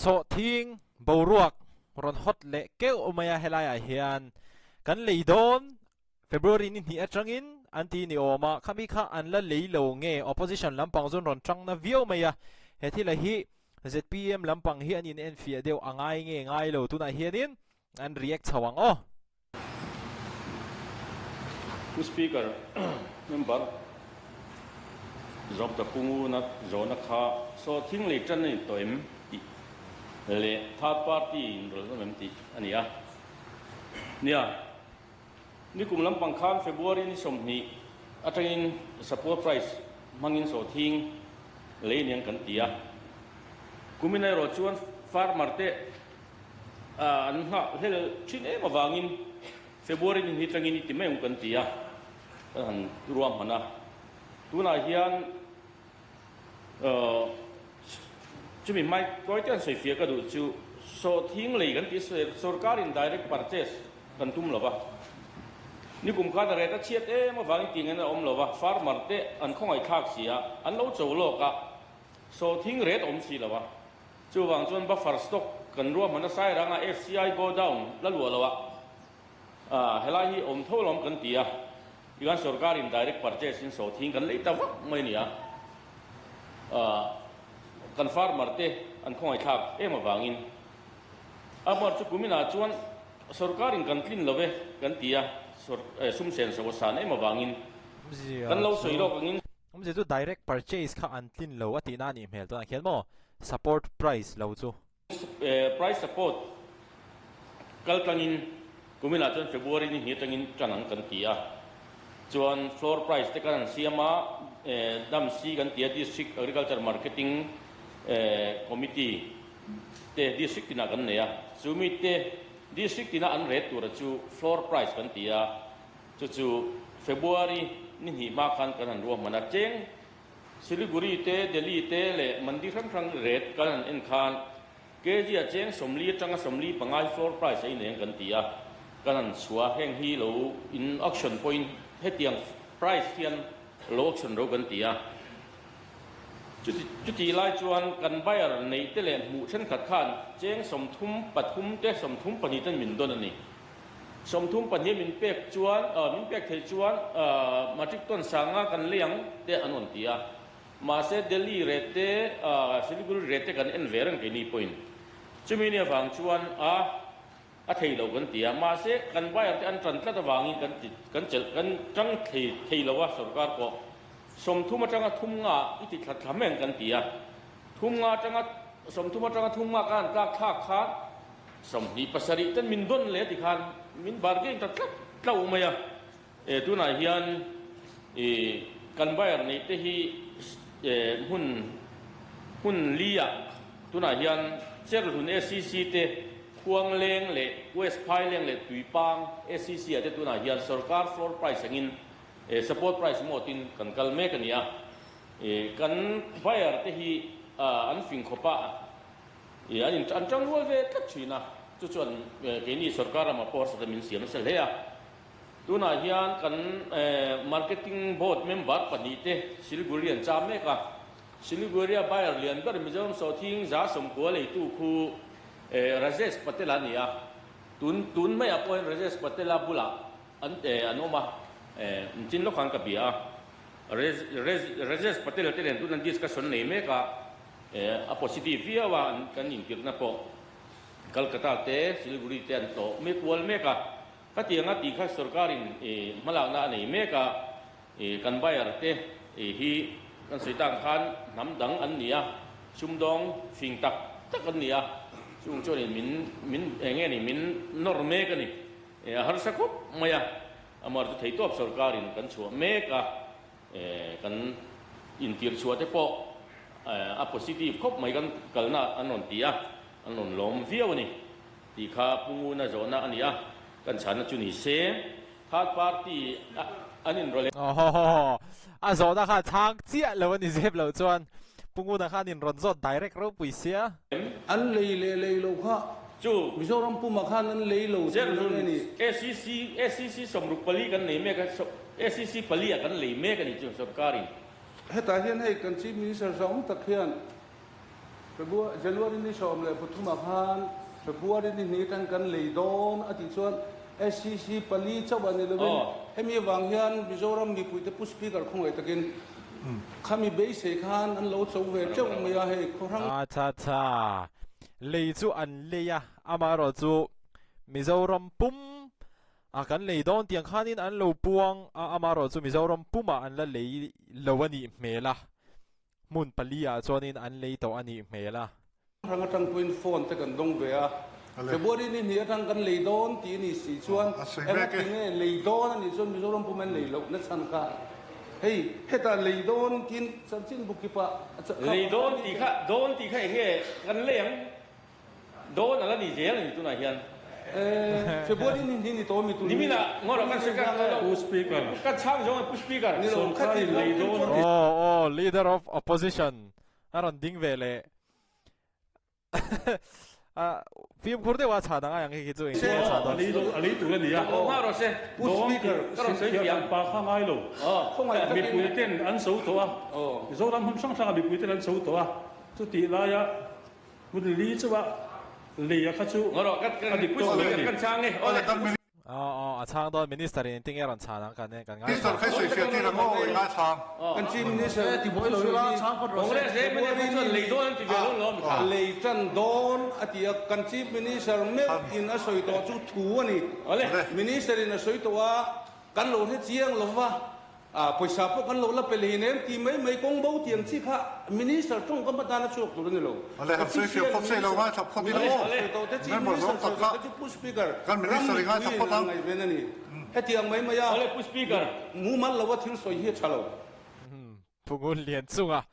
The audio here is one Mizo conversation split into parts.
Sawhthing boruak rawn hot leh keuh mai a helaiah hian kan lei dawn February ni hnih atangin an ti ni awm a, khami kha an la lei lo nge opposition lampang chu an rawn tang na viau mai a, he thila hi zpm lampang hi an inenfiah deuh a ngai nge ngai lo tunah hianin an react chho ang aw. Pu Speaker, member Zawmta Pu Nguna zawhna kha sawhthing lei tan a ni tawh em tih leh third party in rawlh awm em tih a ni a. Nia, nikum lampang khan February ni 20 atangin support price hmangin sawhthing lei aniang kan ti a. Kumin erawh chuan farmer te an nghah hlel thin em avangin February ni hnih tangin i ti mai ang kan ti a, kan han ruahman a. Tunah hian chumi hmai tawi te an sawi fiah ka duh chu sawhthing lei kan tih sorkarin direct purchase kan tum lo va. Nikum khan a ret a chhiat em avangin tih ngaihna a awm lo va, farmer te an khawngaihthlak si a, an lo cho lawk a, sawhthing ret a awm si lo va. Chuvang chuan buffer stock kan ruahman a sai ranga FCI go down la luah loh ah helai hi awm tho lawm kan ti a, tikhan sorkar in direct purchase in sawhthing kan lei ta vak mai a ni a, kan farmer te an khawngaihthlak em avangin a mar chu kumin ah chuan sorkar in kan tlin lo e kan ti a, sum sen so a san em avangin kan lo sawi lawk angin. Awmzia chu direct purchase kha an tlin lo a tihna a nih hmel tunah khian maw support price lo chu. Price support kal tlangin kuminah chuan February ni hnih atangin tan ang kan ti a, chuan floor price te kan han siam a, DAMC kan ti a, District Agriculture Marketing Committee te district tinah kan nei a, chumi te district tina an rate tura chu floor price kan ti a, Chu chu February ni hnih hma khan kan han ruahman a, cheng Siliguri te, Delhi te leh Mandi hrang hrang rate kan han en khan kg ah cheng 40 atanga 45 hi floor price a ineng kan ti a, kan han chhuah a, heng hi lo in auction pawhin hetiang price hian lo auction ro kan ti a. Chuti chutih lai chuan kan buyer neih te leh hmuh thenkhat khan cheng 33 te 32 ten min dawn a ni. 32 min pek chuan, min pek theih chuan matric ton sanga kan lei ang te an rawn ti a. Mahse Delhi rate te, Siliguri rate te kan en ve reng keini pawhin. Chumi ni avang chuan a a thei lo kan ti a. Mahse kan buyer te an tan tlat avangin kan ti kan chelh kan tang thei thei lo a sorkar pawh. 30 atanga thum nga i ti thla thla mai ang kan ti a. Thum nga atanga 30 atanga thum nga kan han tlak thlak khan 27 ten min dawn leh tikhan min bargain ta tlat tlo mai a, e tunah hian i kan buyer neih te hi e hmun hmun li ah tunah hian Cherhlun ACC te Khuangleng leh West Phaileng leh Tuipang ACC ah te tunah hian sorkar floor price angin e support price mawtin kan kal mek a ni a, e kan buyer te hi an fing khawp a. I an in an tang rual ve tlat thin a, chu chuan keini sorkar ramah pawh harsatna min siam nasa hle a. Tunah hian kan marketing board member pahnih te Siliguri an cham mek a, Siliguri-a buyer lian ber Mizoram Sawhthing 90% leitu khu Rajesh Patel a ni a, tun tun maiah pawh hian Rajesh Patel-a bulah an an awm a, chin lawk khan ka bia a, Rajesh Patel te nen tun an discussion nei mek a. A positive viau a, an kan intirhna pawh Calcutta te, Siliguri te an tlawh mek ual mek a. Khatianga tih kha sorkarin hmalakna a nei mek a, kan buyer te hi kan sawi tak ang khan hnam dang an ni a, sumdawng fing tak tak an ni a, chung chuanin min min eng nge ni min nawr mek a ni. A harsa khawp mai a, amah chu theitawp sorkarin kan chhuah mek a. Kan intir chhuah te pawh a positive khawp mai kan kalna an rawn ti a, an rawn lawm viau a ni tih kha Pu Nguna zawhna a ni a, kan chhanna chu ni se third party an inrawlh. Aww a zawhna kha chhang chiah lo a ni zep loh chuan Pu Nguna khan inrawn zawt direct ropui sia. An lei leh lei lo kha Chu Mizoram pumah khan an lei lo tih lo a ni. ACC ACC 64 kan nei mek a, ACC pali ah kan lei mek a ni chu sorkarin. Hetah hian hei kan Chief Minister zawng tak hian January ni 13 ah khan February ni hnih atang kan lei dawn a tih chuan SCC pali chauh a ni lovin hemi avang hian Mizoram mipuite Pu Speaker khawngaih takin khami beisei khan an lo cho ve teuh mai a, hei khawhrang. Acha cha, lei chu an lei a, amaherawh chu Mizoram pum a kan lei dawn tiang khanin an lo puang a, amaherawh chu Mizoram pumah an la lei lo a nih hmel a. Hmun pali ah chuanin an lei tawh a nih hmel a. Hrang atang pawhin phone te kan dawng ve a, February ni hnih atang kan lei dawn tih a nih si chuan engati nge lei dawn a nih chuan Mizoram pum an lei loh na chhan kha hei hetah lei dawn tiin chanchin bu kipah Lei dawn tih kha dawn tih kha eng nge kan lei ang? Dawn a la ni zel a ni tunah hian. February ni hnih ni tawh mi tur ni. Niminah ngawrah kan sawi ka Pu Speaker. Ka chhang zawng e Pu Speaker. Ni lo kha ti lei dawn a ti. Aw aw Leader of Opposition a rawn ding ve leh a fimkhur deuh a chhan ang a ang hi khi chu engtin nge a chhan dawn. A lei dawn a lei tur a ni a. Aw hma rawh se. Pu Speaker ka rawn sawi fiah ang. Pa kha ngai lo. Mipui ten an so tawh a. Mizoram hmun hrang hrangah mipui ten an so tawh a. Chutih laia Hun li chauh a lei a kha chu a dik tawk lo a ni. Aw aw a chhang dawn minister in engtin nge rawn chhan ang kan kan ngai Minister kha i sawi fiah tir ang aw i ngai chhang. Kan chief minister lei tan dawn a ti a, kan chief minister meuh in a sawi tawh chu thu a ni. Minister in a sawi tawh a, kan lo hre chiang lova. A pawisa pawh kan lo la pe leh hinem tih mai mai kawng bo tiang chi kha Minister tawngkam atana chhuak tur a ni lo. Awle han sawi fiah phawt se lo ngaithla phawt ila aw. Member zawng tak kha kan Minister i ngaithla phawt ang. Ngaihven a ni. Hetiang mai mai a Awle Pu Speaker. Mumal lo a thil sawi hi a tha lo. Phungun lian chunga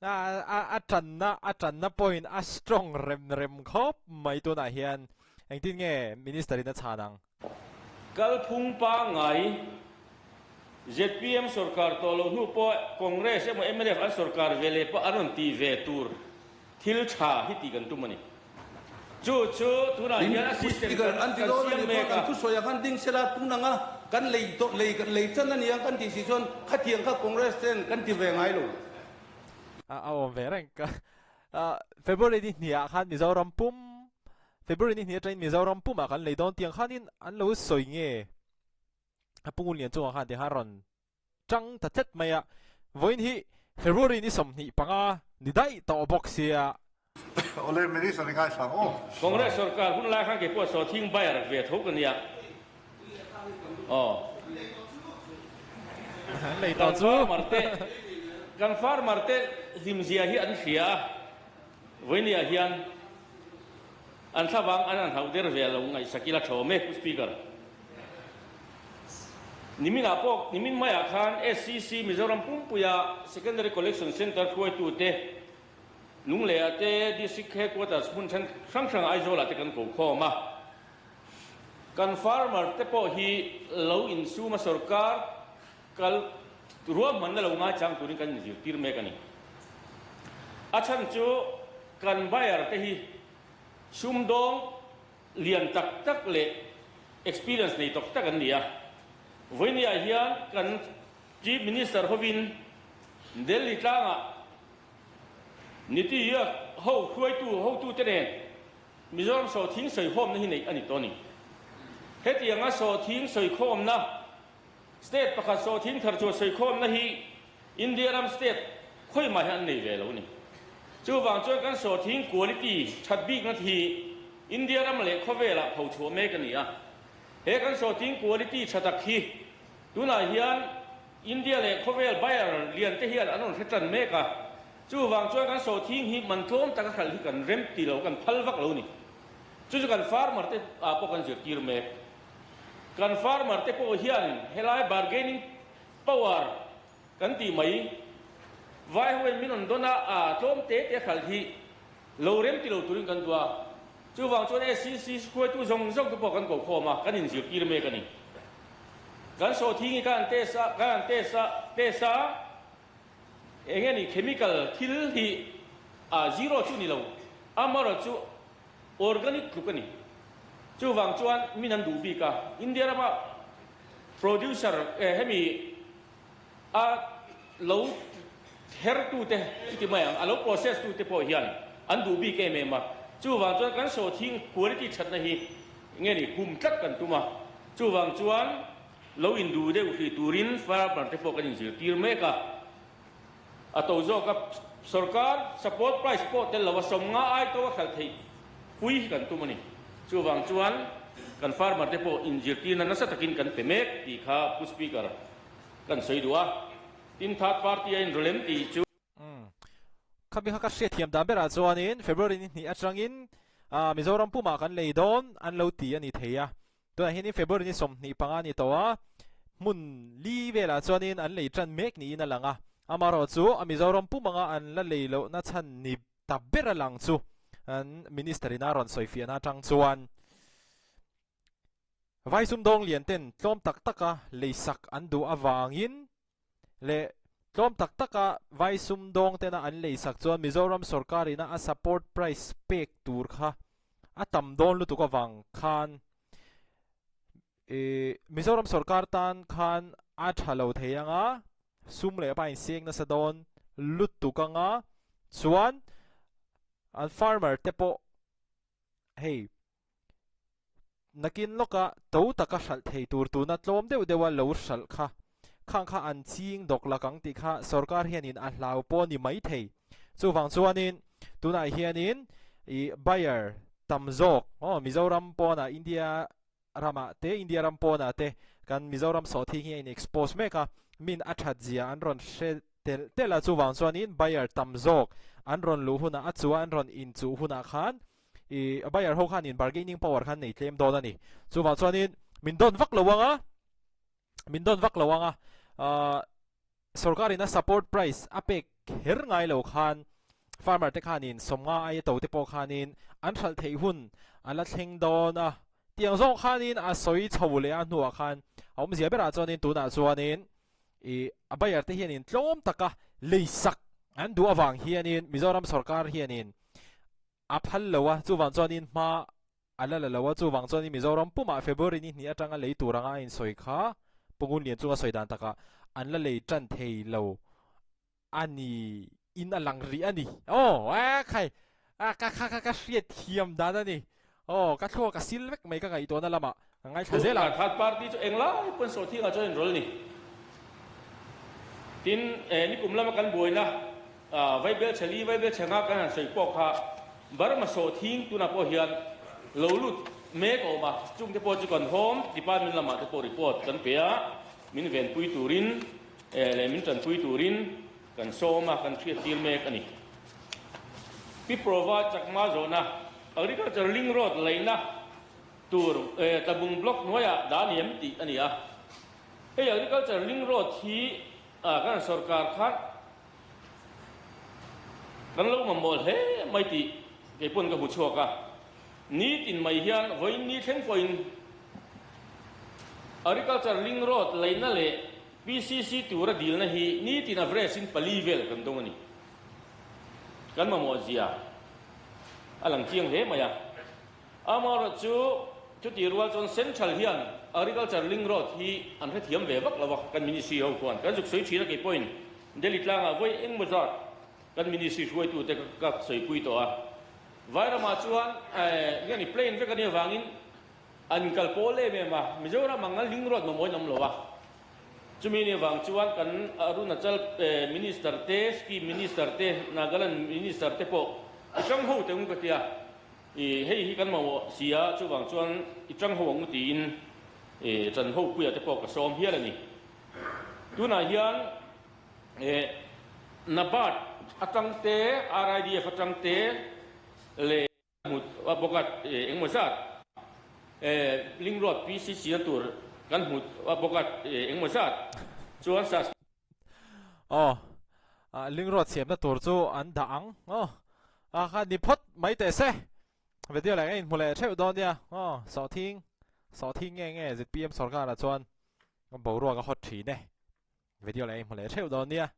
a tanna a tanna pawhin a strong rem rem khawp mai tunah hian engtin nge Minister in a chhan ang? Kalphung pangngai, zpm sorkar tawh lo hnu pawh Congress emaw mnf an sorkar ve leh pawh an rawn ti ve tur thil tha hi tih kan tum a ni. Chu chu tunah hian a system kan siam mek a. An thusawi ang khan ding sela tun anga kan lei tawh lei lei chan a nia kan tih si chuan khatiang kha Congress ten kan ti ve ngai lo. A awm ve reng ka February ni hniah khan Mizoram pum February ni hnih atangin Mizoram pumah kan lei dawn tiang khanin an lo sawi nge a Pu Ngunlian chungah khan tiang khan rawn chang ta tlat mai a, vawiin hi February ni 25 ni daih tawh bawk sia. Awle Minister i ngaithla ang aw. Congress sorkar hun lai khan kei pawh sawhthing buyer ve tho ka nia aw. An lei tawh chu. Kan farmer te hlimzia hi an hria a, vawinia hian. An thlavang an han hauh der ve lo ngaihsak ila tha awm e, Pu Speaker. Niminah pawh, nimin maiah khan SCC Mizoram pumpuia Secondary Collection Centre hruaitute Lungleiah te, District Headquarters hmun then hrang hrangah Aizawlah te kan ko khawm a. Kan farmer te pawh hi lo insuma sorkar kal ruahmanna lo ngaichang turin kan inzirtir mek a ni. A chhan chu kan buyer te hi sumdawng lian tak tak leh experience nei tawk tak an ni a. Vawinia hian kan Chief Minister hovin Delhi tlangah Niti Aayog ho hruaitu hotute nen Mizoram sawhthing sawikhawmna hi neih a ni tawh a ni. Hetianga sawhthing sawikhawmna State pakhat sawhthing thar chuan sawikhawmna hi India ram state khawimah hian an nei ve lo a ni. Chuvang chuan kan sawhthing quality that bikna hi India ram leh khawvelah phochhuah mek a ni a. He kan sawhthing quality tha tak hi tunah hian India leh khawvel buyer lian te hian an rawn hre tan mek a. Chuvang chuan kan sawhthing hi man tlawm taka hralh hi kan rem ti lo, kan phal vak lo a ni. Chu chu kan farmer te ah pawh kan zirtir mek. Kan farmer te pawh hian helai bargaining power kan tih mai vai ho in min rawn dawn a, a tlawm te te hralh hi lo rem ti lo turin kan duh a. Chuvang chuan SCC hruaitu zawng zawng te pawh kan ko khawm a, kan inzirtir mek a ni. Kan sawhthing hi kan han test a, kan han test a, test a, eng nge ni chemical thil hi a zero chu ni lo, amaherawhchu Organic tluk a ni. Chuvang chuan min an duh bik a, India rama producer hemi a lo her tute chuti mai ang, a lo process tute pawh hian. an duh bik em em a. Chuvang chuan kan sawhthing quality thatna hi nge ni hum tlat kan tum a. Chuvang chuan lo induh deuh hrih turin farmer te pawh kan inzirtir mek a. A to zawk a, sorkar support price pawh tel lo a 50 ai to a hralh theih pui hi kan tum a ni. Chuvang chuan kan farmer te pawh inzirtirna nasa takin kan pe mek tih kha Pu Speaker kan sawi duh a. Tin third party a inrawlem tih chu. Umm. Khami kha ka hriatthiam dan berah chuanin February ni hnih atangin Mizoram pumah kan lei dawn an lo ti a ni thei a. Tunah hianin February ni 25 a ni tawh a, hmun li velah chuanin an lei tan mek niin a lang a. Amaherawhchu a Mizoram pum anga an la lei lohna chhan ni ta ber a lang chu an Minister in a rawn sawi fiahna atang chuan Vai sumdawng lian ten tlawm tak taka leisak an duh avangin leh tlawm tak taka vai sumdawng tena an leisak chuan Mizoram sorkar ina a support price pek tur kha a tam dawn lutuk avang khan ih Mizoram sorkar tan khan a tha lo thei anga sum leh pa inseng nasa dawn lutuk anga chuan an farmer te pawh hei Nakin lawka to taka hralh thei tur tuna tlawm deuh deuha lo hralh kha khang kha an ching dawk lak ang tih kha sorkar hianin a hlau pawh ni mai thei. Chuvang chuanin tunah hianin ih buyer tam zawk aw Mizoram pawnah India ramah te India ram pawnah te kan Mizoram sawhthing hi a in expose mek a, min a that zia an rawn hre telh telh a, chuvang chuanin buyer tam zawk an rawn luh hunah a chua an rawn inchuh hunah khan I a buyer ho khanin bargaining power khan nei tlem dawn a ni. Chuvang chuanin min dawn vak lo anga, min dawn vak lo anga, ah sorkarin a support price a pek kher ngai lo khan farmer te khanin 50 aia to te pawh khanin an hralh theih hun a la thleng dawn a. Tiang zawng khanin a sawi chho leh a hnuah khan a awmzia berah chuanin tunah chuanin i a buyer te hianin tlawm taka leisak an duh avang hianin Mizoram sorkar hianin A phal lo a, chuvang chuanin hma a la la lo a, chuvang chuanin Mizoram pumah February ni hnih atanga lei tur anga a insawi kha Pungun Lian chunga sawi dan takah an la lei tan thei lo a ni in a lang rih a ni. Aw e khai a ka kha kha ka hriat thiam dan a ni. Aw ka thluak a sil vek mai ka ngaihtuahna lamah ka ngaithla zel ang. Third party chu englai pawn sawhthingah chuan inrawl a ni. Tin, nikum lama kan buaina Vaibel chhe li, Vaibel chhe nga kan han sawi pawh kha Burma sawhthing tunah pawh hian lo lut mek a awm a, chungte pawh chu kan Home Department lamah te pawh report kan pe a, min venpui turin leh min tanpui turin kan sawm a, kan hriattir mek a ni. Pi Prova Chakma zawhna Agriculture Link Road laihna tur Tlabung Block hnuaiah dah a ni em tih a ni a. Hei Agriculture Link Road hi kan sorkar khan kan lo mamawh hle mai tih kei pawn ka hmu chhuak a. Nitin mai hian vawiin ni thleng pawhin Agriculture Link Road laihna leh PCC tura dilna hi nitin average in pali vel kan dawng a ni. Kan mamawh zia a lang chiang hle mai a. Amaherawh chu chutih rual chuan Central hian Agriculture Link Road hi an hrethiam ve vak lo a, kan Ministry ho khuan kan zuk sawi thin a kei pawhin Delhi tlangah vawi engmaw zat kan Ministry hruaitute ka sawipui tawh a. Vairamah chuan nge ni plain vek a nih avangin an kal pawl em em a, Mizoram ang a Link Road mamawhin an awm lo a. Chumi ni avang chuan kan Arunachal Minister te, Sikkim Minister te, Nagaland Minister te pawh i tang ho teh ang ka ti a, i hei hi kan mamawh si a, chuvang chuan i tang ho ang u tiin i tan ho puia te pawh ka sawm hial a ni. Tunah hian NABARD atang te, RIDF atang te leh Hmut a bawk a, engmaw zat Link Road PCC na tur kan hmut a bawk a, engmaw zat chuan sas. Aw, Link Road siamna tur chu an dah ang. Aw, a kha ni phawt mai teh se. Video leh ka inhmu leh theuh dawn nia. Aw, sawhthing, sawhthing nge nge zpm sorkarah chuan boruak a hawt thin e. Video leh a inhmu leh theuh dawn nia.